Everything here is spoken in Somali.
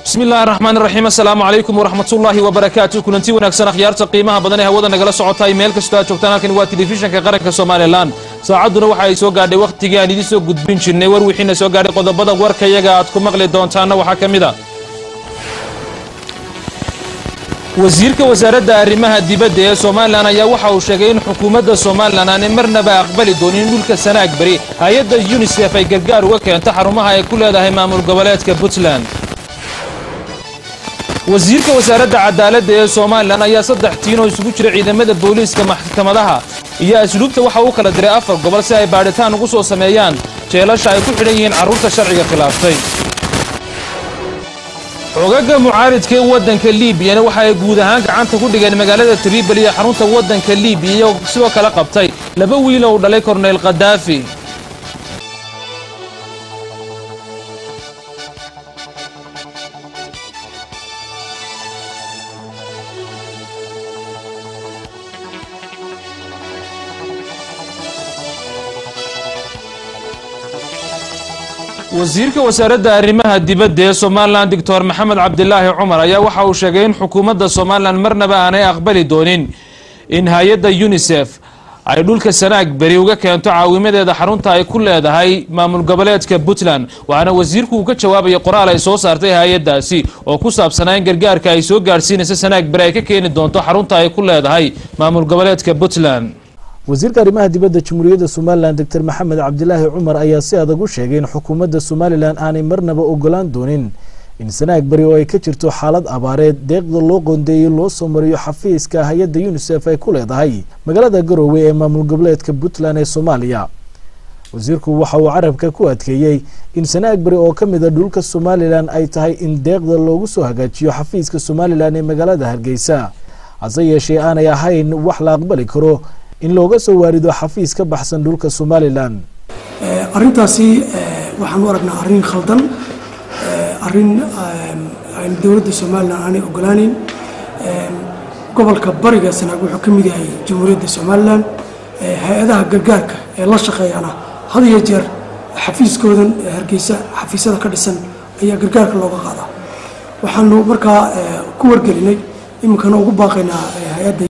Bismi illahi raxmaan raxiim. Assalaamu calaykum waraxmatullaahi wabarakaatu. Kulanti wanaagsan akhyaarta qiimaha badan ee hawada nagala socotay meel kastoo aad joogtaan. Halkani waa telefishanka qaranka Somalilan. Saacadduna waxa ay soo gaadhay wakhtigii aan idiin soo gudbin jirnay war wixiina soo gaadhay. Qodobada warkayaga aad ku maqli doontaana waxaa ka mid a wasiirka wasaaradda arrimaha dibadda ee Somalilan ayaa waxa uu sheegay in xukuumadda Somalilan aanay marnaba aqbali doonin in dhulka Sanaag Beri hay-adda UNICEF ay gargaar uga keento xarumaha ay ku leedahay maamul goboleedka Puntland. Wasiirka wasaaradda cadaaladda ee Somalilan ayaa 3 tiin oo isugu jira ciidamada booliiska, maxkamadaha iyo asluubta waxa uu kala diray 4 gobol si ay baadhitaan ugu soo sameeyaan jeelasha ay ku xidhan yihiin carruurta sharciga khilaaftay. Xogaga mucaaridka ee waddanka Liibiyana waxa ay guud ahaan gacanta ku dhigeen magaalada Tripoli ee xarunta waddanka Liibiya, iyagoo sidoo kale qabtay 2 wiil oo u dhalay Korneyl Khadaafi. Wasiirka wasaaradda arrimaha dibadda ee Somalilan Doctor Maxamed Cabdilaahi Cumar ayaa waxa uu sheegay in xukuumadda Somalilan marnaba aanay aqbali doonin in hay-adda UNICEF ay dhulka Sanaag Beri uga keento caawimadeeda xarunta ay ku leedahay maamul goboleedka Puntland. Waxaana wasiirku uu ka jawaabayay qoraal ay soo saartay hay-addaasi oo ku saabsanaa in gargaarka ay soo gaadhsiinaysa Sanaag Beri ay ka keeni doonto xarunta ay ku leedahay maamul goboleedka Puntland. Wasiirka arrimaha dibadda Jamhuuriyadda Somalilan Doctor Maxamed Cabdilaahi Cumar ayaa si adag u sheegay in xukuumadda Somalilan aanay marnaba ogolaan doonin in Sanaag Beri oo ay ka jirto xaalad abaareed deeqda loo qoondeeyey loo soo mariyo xafiiska hay-adda UNICEF ay ku leedahay magaalada Garowe ee maamul goboleedka Puntland ee Soomaaliya. Wasiirku waxa uu carabka ku adkeeyey in Sanaag Beri oo ka mid a dhulka Somalilan ay tahay in deeqda loogu soo hagaajiyo xafiiska Somalilan ee magaalada Hargeysa, hase yeeshee aanay ahayn wax la aqbali karo in looga soo waarido xafiis ka baxsan dhulka Somalilan. Arrintaasi waxaan u aragnaa arrin khaldan, arrin aan dowladda Somalilan aanay ogolaaneyn. Gobolka Bariga Sanaag wuxuu ka mid yahay Jamhuuriyadda Somalilan. Hay-adaha gargaarka ee la shaqeeyana had iyo jeer xafiiskoodan Hargeysa xafiisyada ka dhisan ayaa gargaarka looga qaadaa. Waxaanu markaa ku wargelinay, iminkana ugu baaqaynaa hay-adda